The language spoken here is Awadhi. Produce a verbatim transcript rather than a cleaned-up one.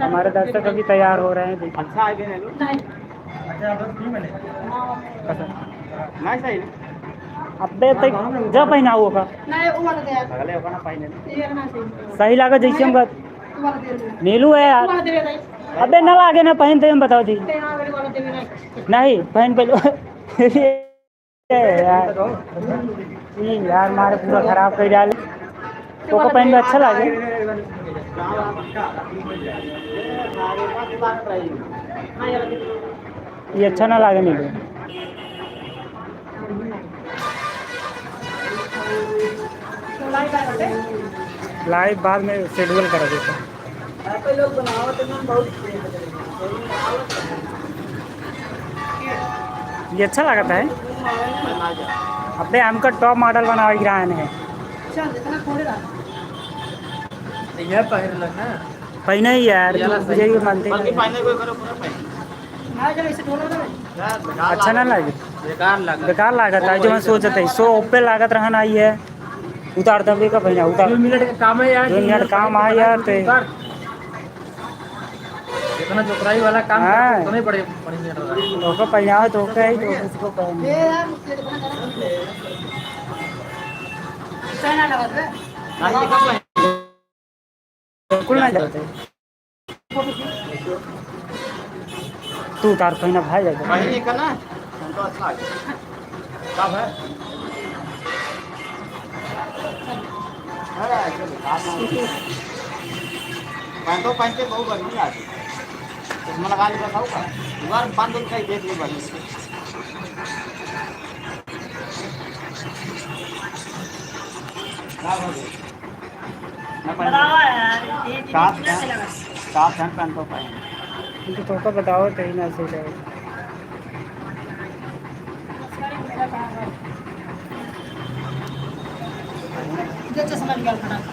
हमारे दर्शक अभी तैयार हो रहे हैं, देखिए। अच्छा है, बहन, हेलो। नहीं। अच्छा, बस नहीं बने। कैसा? नहीं सही। अबे, तो जब पहना हुआ का। नहीं, वो वाला दे यार। अगले ओका ना पहने। ये ना सही। सही लागे जैसे हम बात। वो वाला दे दे। नीलू है यार। वो वाला दे दे। अबे, ना लागे ना पहनते, हम बताओ जी। ते यहाँ वाला दे दे। नहीं, पहन पहले। ए यार, ई यार मारे पूरा खराब कर डाले। ओको पहन में अच्छा लागे। ये अच्छा ना लागे नीलू। लाइव बाद में शेड्यूल करा देता। ये अच्छा लगता है। अबे हमका टॉप मॉडल बनावे की रहन है। ये पहन लेना। पहने ही यार, ये तू वाला सही बुझे ही है। मानते बल्कि नहीं। पहने को करो, पूरा पहन। अच्छा ना लगे। बेकार लगा। बेकार लागत है, जो हम सोचते हैं, सो ओपे लागत रहन आई है। उतार दबे का भैया, उतार। दो मिनट का काम है यार, दो मिनट काम है यार, ते उतार। इतना चोकराई वाला काम हाँ। करते, उतने बड़े, बड़े मिनट रहा। तो ओके पहनाओ, तो ओके ही, तो उसको पहन। बिल्कुल नहीं लगते। तू उतार, पहना भाई जाके। पहन नहीं करना है? हम तो अच्छा है। कब है? अरे, ऐसे बेकार ना हो। पहन तो पहन के बहुत बढ़िया है। चश्मा लगा लेता था ऊपर। एक बार बांध दो, कहीं देख ले बढ़िया से। क्या हो गया? ना पहन। बताओ यार, ये टॉप पहन, टॉप पहन, पहन तो पहन। तो तोहका बताओ, तही ना सही रहे। ये चश्मा निकाल फटाक।